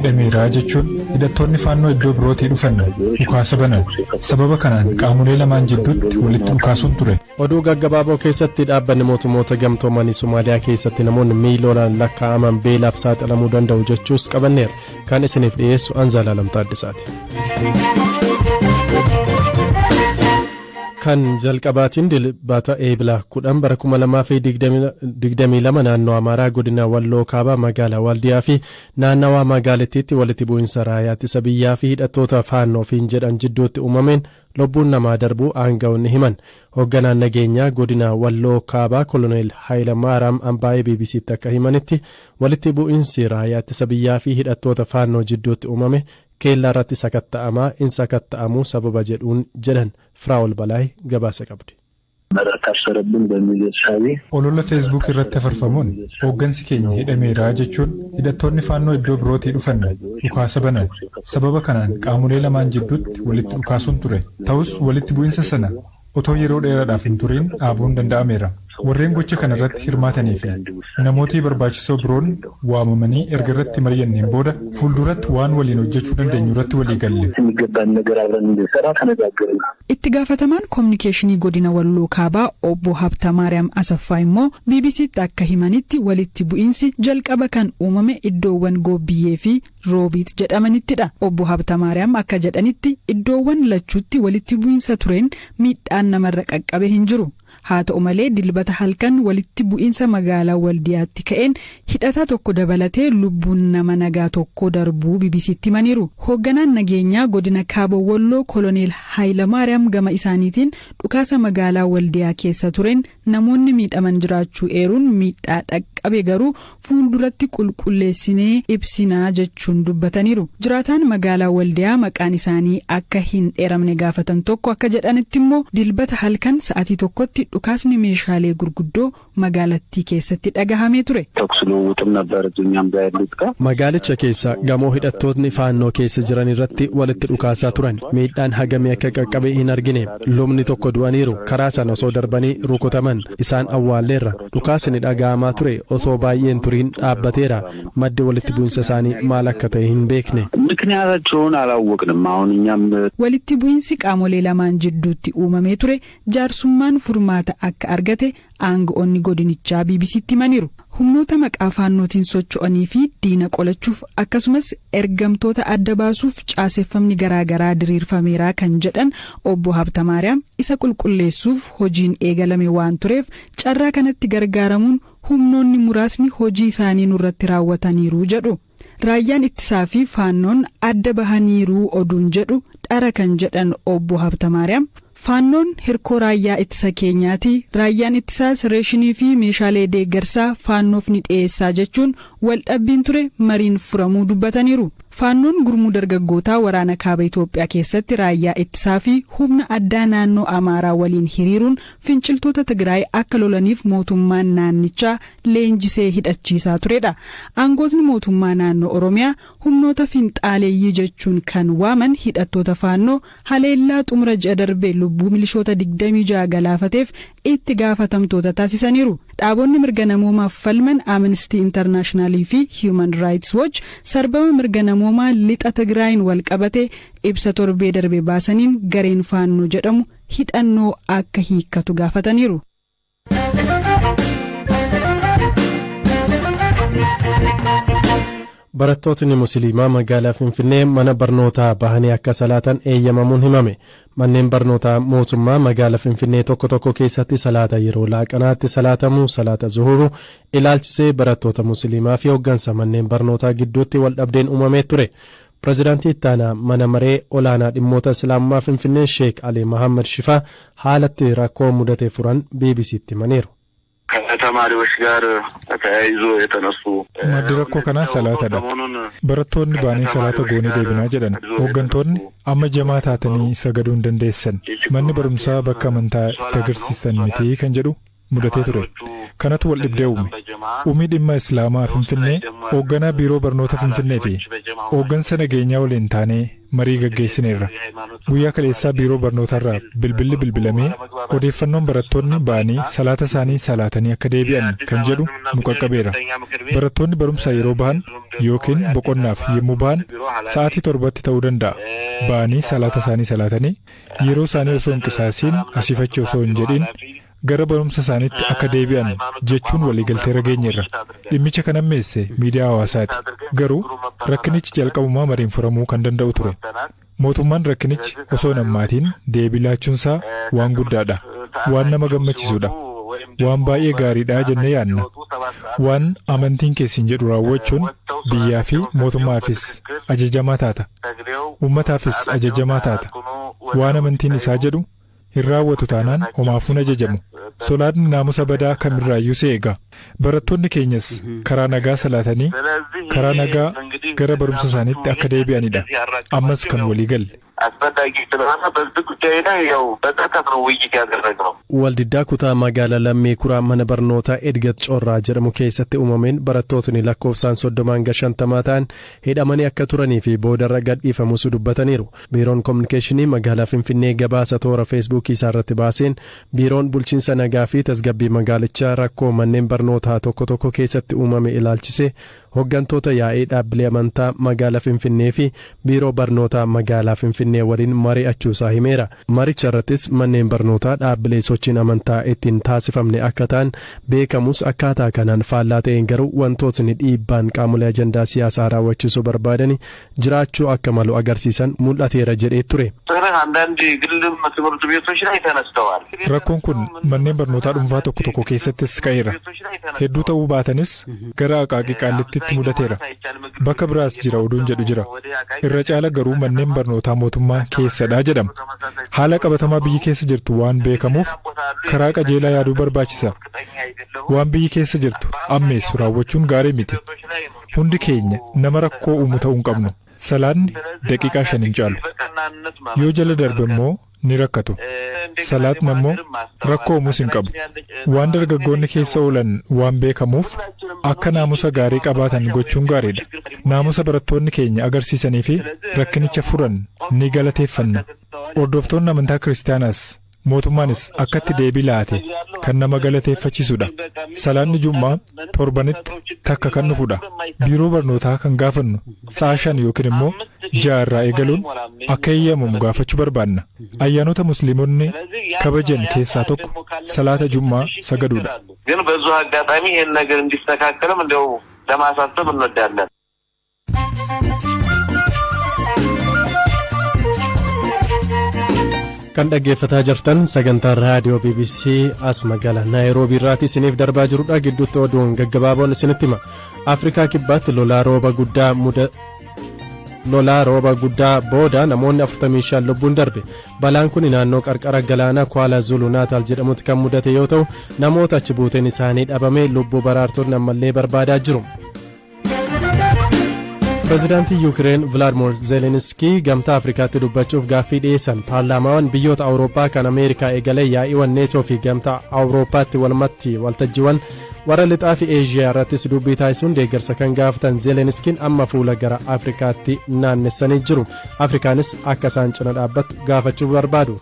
Hidhameera jechuun hidhattoonni Faannoo iddoo birootii dhufan dhukaasa banan. Sababa kanaan qaamolee lamaan jidduutti walitti dhukaasuun ture. Oduu gaggabaaboo keessatti, dhaabbanni mootummoota gamtoomanii Somaaliyaa keessatti namoonni miiliyoonaan lakkaa'aman beelaaf saaxilamuu danda'u jechuus qabanneera. Kan isiniif dhiyeessu Anzaalaalam Taaddasaati. Kan jalqabaatiin, Dilbata Eebila 10 bara 2022 naannoo Amaaraa, godina Walloo Kaabaa, magaalaa Waldiyaa fi naannawaa magaalittiitti walitti bu'insa raayyaa ittisa biyyaa fi hidhattoota Faannoofiin jedhan jidduutti uumameen lubbuun namaa darbuu aanga'oonni himan. Hoogganaan nageenyaa godina Walloo Kaabaa Koloneel Haayilamaaraam Ambaayee BBCtti akka himanitti, walitti bu'insi raayyaa ittisa biyyaa fi hidhattoota Faannoo jidduutti uumame keellaa irratti sakatta'amaa in sakatta'amuu sababa jedhuun jedhan. Firaa'ol Balaay gabaasa qabdi. ታሰረብን በሚል እሳቤ Olola Facebook irratti afarfamuun hooggansi keenya hidhameera jechuun hidhattoonni Faannoo iddoo birootii dhufan dhukaasa banan. Sababa kanaan qaamolee lamaan jidduutti walitti dhukaasuun ture. Ta'us walitti bu'insa sana otoo yeroo dheeraadhaaf hin turiin dhaabuun danda'ameera. Warreen gocha kana irratti hirmaatanii fi namoota barbaachisoo biroon waamamanii erga irratti mari'anneen booda fuulduratti waan waliin hojjechuu dandeenyu irratti walii galle. የሚገባን ነገር አብረን እንድንሰራ ተነጋገርን። Itti gaafatamaan koominikeeshinii godina Walloo Kaabaa obbo Habtamaariyaam Asaffaa immoo BBCtti akka himanitti, walitti bu'iinsi jalqaba kan uumame iddoowwan Goobbiyyee fi Roobiit jedhamanittidha. Obbo Habtamaariyaam akka jedhanitti, iddoowwan lachuutti walitti bu'iinsa tureen miidhaan namarra qaqqabe hin jiru. Haa ta'u malee, Dilbata halkan walitti bu'iinsa magaalaa Waldiyaatti ka'een hidhataa tokko dabalatee lubbuun nama nagaa tokko darbuu BBCtti himaniiru. Hoogganaan nageenyaa godina Kaaba Walloo Koloneel Haayilamaariyaam gama isaaniitiin dhukaasa magaalaa Waldiyaa keessa tureen namoonni miidhaman jiraachuu eeruun, miidhaa dhaqqabe garuu fuulduratti qulqulleessinee ibsinaa jechuun dubbataniiru. Jiraataan magaalaa Waldiyaa maqaan isaanii akka hin dheeramne gaafatan tokko akka jedhanitti immoo, Dilbata halkan sa'aatii 1tti dhukaasni meeshaalee gurguddoo magaalattii keessatti dhagahamee ture. ተኩስ ልውውጥም ነበር እኛም ጋር ያሉት ጋር Magaalicha keessa gamoo hidhattootni Faannoo keessa jiran irratti walitti dhukaasaa turan. Miidhaan hagamii akka qaqqabe hin argine. Lubni tokko du'aniiru. Karaa sana osoo darbanii rukutaman. Isaan awwaalleerra. Dhukaasni dhaga'amaa ture osoo baay'een turiin dhaabbateera. Maddi walitti bu'insa isaanii maal akka ta'e hin beekne. ምክንያታቸውን አላወቅንም። አሁን እኛም Walitti bu'iinsi qaamolee lamaan jidduutti uumamee ture jaarsummaan furmaata akka argate aanga'oonni godinichaa BBCtti himaniiru. Humnoota maqaa Faannootiin socho'anii fi diina qolachuuf akkasumas ergamtoota adda baasuuf caaseffamni garaagaraa diriirfameera kan jedhan obbo Habtamaariyaam, isa qulqulleessuuf hojiin eegalame waan tureef carraa kanatti gargaaramuun humnoonni muraasni hojii isaanii nurratti raawwataniiru jedhu. Raayyaan ittisaa fi Faannoon adda bahaniiru oduun jedhu dhara kan jedhan obbo Habtamaariyaam, Faannoon hirkoo raayyaa ittisa keenyaati, raayyaan ittisaas reeshinii fi meeshaalee deeggarsaa Faannoof ni dhiyeessaa jechuun waldhabbiin ture mariin furamuu dubbataniiru. Faannoon gurmuu dargaggootaa waraana kaaba Itoophiyaa keessatti raayyaa ittisaa fi humna addaa naannoo Amaaraa waliin hiriiruun finciltoota Tigraay akka lolaniif mootummaan naannichaa leenjisee hidhachiisaa turedha. Aangootni mootummaa naannoo Oromiyaa humnoota finxaaleeyyii jechuun kan waaman hidhattoota Faannoo haleellaa xumura ji'a darbee lubbuu milishoota 26 galaafateef itti gaafatamtoota taasisaniiru. Dhaabonni mirga namoomaaf falman Amnesty International fi Human Rights Watch sarbama mirga namoomaa lixa Tigraayin wal qabate ibsa torbee darbe baasaniin gareen Faannoo jedhamu hidhannoo akka hiikkatu gaafataniiru. Barattootni Musliimaa magaalaa Finfinnee mana barnootaa bahanii akka salaatan eeyyamamuun himame. Manneen barnootaa mootummaa magaalaa Finfinnee tokko tokko keessatti salaata yeroo laaqanaatti salaatamu, salaata zuhuru ilaalchisee, barattoota Musliimaa fi hooggansa manneen barnootaa gidduutti wal dhabdeen uumamee ture. Pireezidaantii ittaanaa mana maree olaanaa dhimmoota Islaamummaa Finfinnee Sheek Ali Mahammad Shifaa haalatti rakkoo mudate furan BBCtti himaniiru. ከተማሪዎች ጋር ተያይዞ የተነሱ Maddi rakkoo kanaa salaatadha. Barattoonni baanii salaata goonee deebinaa jedhan. Hooggantoonni amma jamaa taatanii sagaduu hin dandeessan. Manni barumsaa bakka amantaa itti agarsiistan miti kan jedhu Mudatee ture. Kanatu wal dhibdee uume. Umii dhimma Islaamaa Finfinnee, hoogganaa biiroo barnoota Finfinnee fi hooggansa nageenyaa waliin taanee marii gaggeessineerra. Guyyaa kaleessaa biiroo barnootarraa bilbilli bilbilamee odeeffannoon barattoonni ba'anii salaata isaanii salaatanii akka deebi'an kan jedhu nu qaqqabeera. Barattoonni barumsa yeroo bahan yookiin boqonnaaf yommuu bahan sa'aatii 7tti ta'uu danda'a. Ba'anii salaata isaanii salaatanii yeroo isaanii osoo hin qisaasiin, asiifachi osoo hin jedhin gara barumsa isaaniitti akka deebi'an jechuun waliigaltee geenyeerra. Dhimmicha kan ammeesse miidiyaa hawaasaati. Garuu rakkinichi jalqabumaa mariin furamuu kan danda'u ture. Mootummaan rakkinichi osoo hin hammaatiin deebii laachuunsaa waan guddaadha. Waan nama gammachiisudha. Waan baay'ee gaariidha jennee yaadna. Waan amantiin keessin jedhu raawwachuun biyyaa fi mootummaafis ajajamaa taata. Uummataafis ajajamaa taata. Waan amantiin isaa jedhu hin raawwatu taanaan homaafuun ajajamu. Solaanni naamusa badaa kamirraayyuu si eega. Barattoonni keenyas karaa nagaa salaatanii karaa nagaa gara barumsa isaaniitti akka deebi'anidha. Ammas kan walii galle. አስፈላጊ ስለሆነ በዚህ ጉዳይ ላይ ያው በጥልቀት ነው ውይይት ያደረግነው። Waldiddaa kutaa magaalaa Lammii Kuraa mana barnootaa Edgat Corraa jedhamu keessatti uumameen barattootni lakkoofsaan 30 hanga 50 ta'an hidhamanii akka turanii fi boodarra gadhiifamus dubbataniiru. Biiroon Kominikeeshinii magaalaa Finfinnee gabaasa toora Feesbuukii isaa irratti baaseen, biiroon bulchiinsa nagaa fi tasgabbii magaalichaa rakkoo manneen barnootaa tokko tokko keessatti uumame ilaalchise hooggantoota yaa'ii dhaabbilee amantaa magaalaa Finfinnee fi biiroo barnootaa magaalaa Finfinnee waliin mari'achuusaa himeera. Maricha irrattis manneen barnootaa dhaabbilee sochiin amantaa ittiin taasifamne akka ta'an beekamus, akkaataa kanaan faallaa ta'een garuu wantootni dhiibbaan qaamolee ajandaa siyaasaa raawwachiisuu barbaadani jiraachuu akka malu agarsiisan mul'ateera jedhee ture. አንዳንድ ግልም ትምህርት ቤቶች ላይ ተነስተዋል። Rakkoon kun manneen barnootaa dhuunfaa tokko tokko keessattis ka'eera. Hedduu ta'uu baatanis gara Aqaaqii Qaallittitti mudateera. Bakka biraas jira oduun jedhu jira. Irra caala garuu manneen barnootaa mootummaa keessadha jedhama. Haala qabatamaa biyyi keessa jirtu waan beekamuuf karaa qajeelaa yaaduu barbaachisa. Waan biyyi keessa jirtu ammeessu raawwachuun gaarii miti. Hundi keenya nama rakkoo uumu ta'uu hin qabnu. Salaanni daqiiqaa 5 hin caalu. Yoo jala darbe immoo ni rakkatu. Salaatni ammoo rakkoo uumuus hin qabu. Waan dargaggoonni keessa oolan waan beekamuuf akka naamusa gaarii qabaatan gochuun gaariidha. Naamusa barattoonni keenya agarsiisanii fi rakkinicha furan ni galateeffanna. Hordoftoonni amantaa kiristaanaas mootummaanis akkatti deebii laate kan nama galateeffachiisudha. Salaanni Jummaa torbanitti takka kan dhufudha. Biiroo barnootaa kan gaafannu sa'a 5 yookiin immoo 6 irraa eegaluun akka eeyyamamu gaafachuu barbaanna. Ayyaanota musliimonni kabajan keessaa tokko salaata Jummaa sagaduudha. ግን በዚሁ አጋጣሚ ይህን ነገር እንዲስተካከልም እንዲያው ለማሳሰብ እንወዳለን። Kan dhaggeeffataa jirtan sagantaan raadiyoo BBC as magaalaa Naayiroobii irraati isiniif darbaa jirudha. Gidduutti oduun gaggabaaboon isinitti hima. Afrikaa Kibbaatti lolaa rooba guddaa booda namoonni 45 lubbuun darbe. Balaan kun naannoo qarqara galaanaa Kwaala Zulu Naataal jedhamutti kan mudate yoo ta'u, namoota achi buuteen isaanii dhabame lubbuu baraartonni ammallee barbaadaa jiru. Pireezidaantii Yuukireen Vilaadimir Zeelenskii Gamtaa Afrikaatti dubbachuuf gaaffii dhiyeessan. Paarlaamaawwan biyyoota Awurooppaa kan Ameerikaa eegalee yaa'iiwwan Neetoo fi Gamtaa Awurooppaatti walumatti waltajjiiwwan warra lixaa fi Eeshiyaa irrattis dubbii taasisuun deeggarsa kan gaafatan Zeelenskiin amma fuula gara Afrikaatti naannessanii jiru. Afrikaanis akka isaan cina dhaabbattu gaafachuu barbaadu.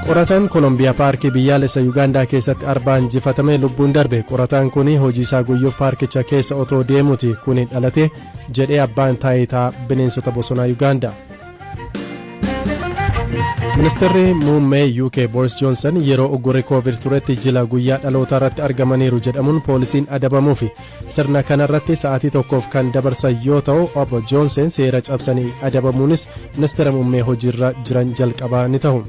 Qorataan Koolombiyaa paarkii biyyaalessa Yuugaandaa keessatti arbaan injifatamee lubbuun darbe. Qorataan kun hojii isaa guyyuuf paarkicha keessa otoo deemuuti kun dhalate jedhee abbaan taayitaa bineensota bosonaa Yuugaandaa. Ministeerri muummee UK Boris Johnson yeroo uggurri Koovid turetti jila guyyaa dhalootaa irratti argamaniiru jedhamuun poolisiin adabamuufi. Sirna kanarratti sa'aatii tokkoof kan dabarsan yoo ta'u, obbo Johnson seera cabsanii adabamuunis ministeera muummee hojiirra jiran jalqabaa ni ta'u.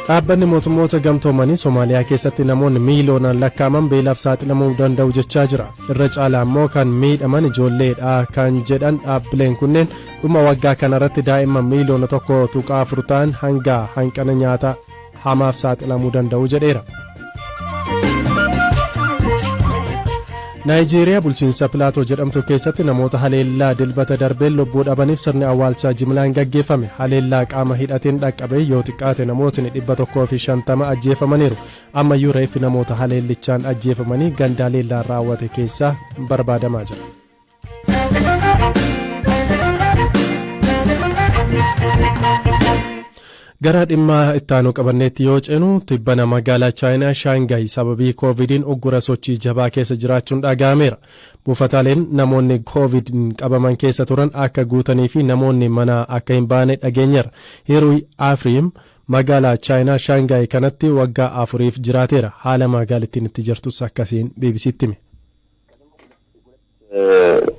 Dhaabbanni Mootummoota Gamtoomanii Somaaliyaa keessatti namoonni miiliyoonaan lakkaa'aman beelaaf saaxilamuu danda'u jechaa jira. Irra caalaa immoo kan miidhaman ijoolleedha kan jedhan dhaabbileen kunneen, dhuma waggaa kanarratti daa'imman miiliyoona 1.4 ta'an hanga hanqina nyaata hamaaf saaxilamuu danda'u jedheera. Naayijeeriyaa bulchiinsa Pilaatoo jedhamtu keessatti namoota haleellaa Dilbata darbeen lubbuu dhabaniif sirni awwaalchaa jimlaan gaggeeffame. Haleellaa qaama hidhateen dhaqqabe yoo xiqqaate namootni 150 ajjeefamaniiru. Ammayyuu reeffi namoota haleellichaan ajjeefamanii ganda haleellaan raawwate keessaa barbaadamaa jira. Gara dhimma ittaanu qabanneetti yoo ceenu, tibbana magaalaa Chaayinaa Shaangaay sababii Koovidiin uggura sochii jabaa keessa jiraachuun dhaga'ameera. Buufataaleen namoonni Koovidiin qabaman keessa turan akka guutanii fi namoonni mana akka hin baane dhageenyeera. Hiruy Afriim magaalaa Chaayinaa Shaangaay kanatti waggaa 4f jiraateera. Haala magaalittiin itti jirtus akkasiin BBCtti hime.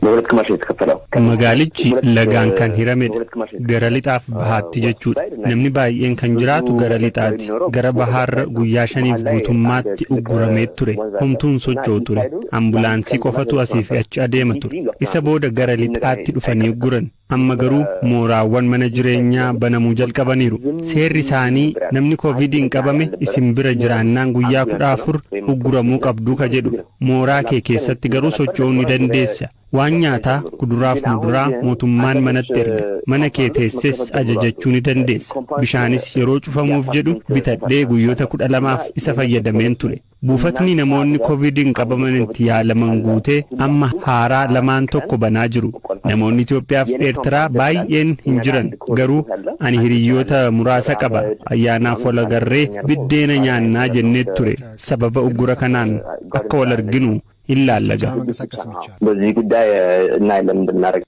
በሁለት ግማሽ ነው የተከፈለው። Magaalichi lagaan kan hiramedha. Gara lixaaf bahaatti jechuudha. Namni baay'een kan jiraatu gara lixaati. Gara bahaarra guyyaa 5f guutummaatti ugguramee ture. Homtuun socho'u ture. Ambulaansii qofatu asii fi achi adeema ture. Isa booda gara lixaatti dhufanii ugguran. Amma garuu mooraawwan mana jireenyaa banamuu jalqabaniiru. Seerri isaanii namni Koovidiin qabame isin bira jiraannaan guyyaa 14 ugguramuu qabduu ka jedhu. Mooraa kee keessatti garuu socho'uu ni dandeessa. Waan nyaataa, kuduraaf muduraa mootummaan manatti erga. Mana kee teesses ajajachuu ni dandeessa. Bishaanis yeroo cufamuuf jedhu bitadhee guyyoota 12f isa fayyadameen ture. Buufatni namoonni Koovidiin qabaman itti yaalaman guutee amma haaraa lamaan tokko banaa jiru. Namoonni Itoophiyaa fi Eertiraa baay'een hin jiran, garuu ani hiriyyoota muraasa qaba. Ayyaanaaf wal agarree biddeena nyaannaa jennee ture. Sababa uggura kanaan akka wal arginu hin laallaga. በዚህ ጉዳይ እናያለን እንድናደርግ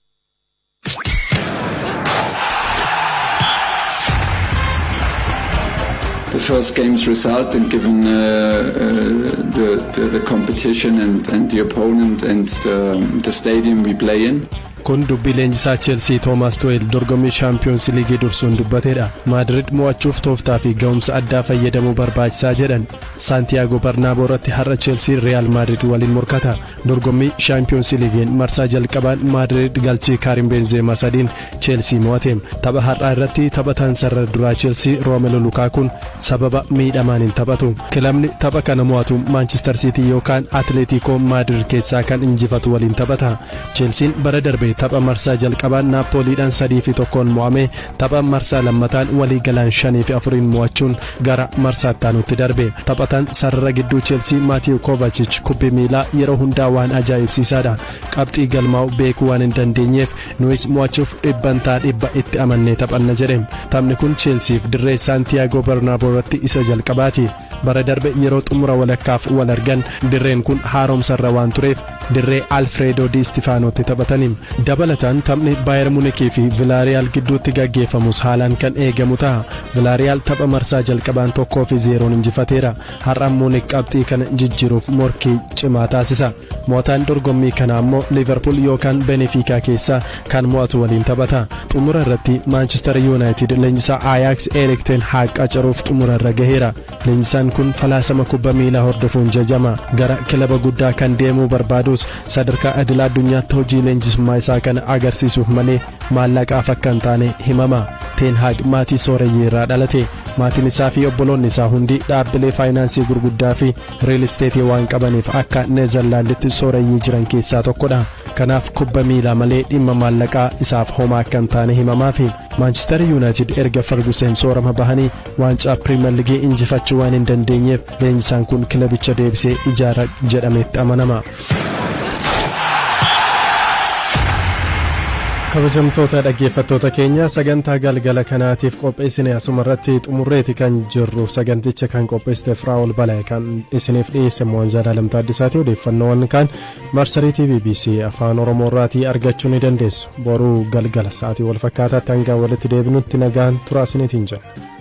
The first game's result and given the competition and the opponent and the stadium we play in. Kun dubbii leenjisaa Cheelsii Toomaas Tuweel dorgommii Shaampiyoons Liigii dursuun dubbateedha. Maadrid mo'achuuf tooftaa fi ga'umsa addaa fayyadamuu barbaachisaa jedhan. Saantiyaagoo Barnaaboo irratti har'a Cheelsiin Riyaal Maadrid waliin morkata. Dorgommii Shaampiyoons Liigiin marsaa jalqabaan Maadrid galchii Kaarim Beenzeemaa sadiin Cheelsii mo'ate. Tapha har'aa irratti taphataan sarara duraa Cheelsii Roomelo Lukaakuun sababa miidhamaan hin taphatu. Kilabni tapha kana mo'atu Maanchister Siitii yookaan Atleetiikoo Maadrid keessaa kan injifatu waliin taphata. Cheelsiin bara darbe tapha marsaa jalqabaan Naappooliidhaan 3-1n mo'ame, tapha marsaa lammataan walii galaan 5-4n mo'achuun gara marsaa ittaanutti darbe. Taphataan sarara gidduu Cheelsii Maatiiw Kovacic kubbi miilaa yeroo hundaa waan ajaa'ibsiisaadha. Qabxii galmaa'u beekuu waan hin dandeenyeef nuyis mo'achuuf 100% itti amannee taphanna jedhe. Taphni kun Cheelsiif dirree Saantiyaagoo Barnaaboo irratti isa jalqabaati. Bara darbe yeroo xumura walakkaaf wal argan dirreen kun haaromsarra waan tureef dirree Alfreedoo Di Istifaanootti taphatanii. Dabalataan taphni Baayer Munikii fi Vilaariyaal gidduutti gaggeeffamus haalaan kan eegamu ta'a. Vilaariyaal tapha marsaa jalqabaan 1-0n injifateera. Har'a Munik qabxii kana jijjiiruuf morkii cimaa taasisa. Mo'ataan dorgommii kanaa immoo Liverpool yookaan Benefiikaa keessaa kan mo'atu waliin taphata. Xumura irratti Maanchister Yuunaayitid leenjisaa Ajax Erik ten Hag qacaruuf xumura irra gaheera. Leenjisaan kun falaasama kubba miilaa hordofuun jajama. Gara kilaba guddaa kan deemuu barbaadus sadarkaa idil addunyaatti hojii leenjisummaa isaa kana agarsiisuuf malee maallaqaaf akka hin taane himama. Ten Hag maatii sooreyyii irraa dhalate. Maatiin isaa fi obboloonni isaa hundi dhaabbilee faayinaansii gurguddaa fi real esteetii waan qabaniif akka Neezerlaanditti sooreyyii jiran keessaa tokkodha. Kanaaf kubba miilaa malee dhimma maallaqaa isaaf homaa akka hin taane himamaafi. Maanchister Yuunaayitid erga Fergusen soorama bahanii waancaa Piriimer Liigii injifachuu waan hin dandeenyeef leenjisaan kun kilabicha deebisee ijaara jedhametti amanama. Kabajamtoota dhaggeeffattoota keenya, sagantaa galgala kanaatiif qopheessine asuma irratti xumurreeti kan jirru. Saganticha kan qopheessite Firaa'ol Balaa, kan isiniif dhiyeesse Mo'anzaa Alamtaa Addisaati. Odeeffannoowwan kan marsariitii BBC Afaan Oromoo irraatii argachuu ni dandeessu. Boruu galgala sa'aatii wal fakkaataatti hanga walitti deebinutti nagaan turaa isiniitiin jenna.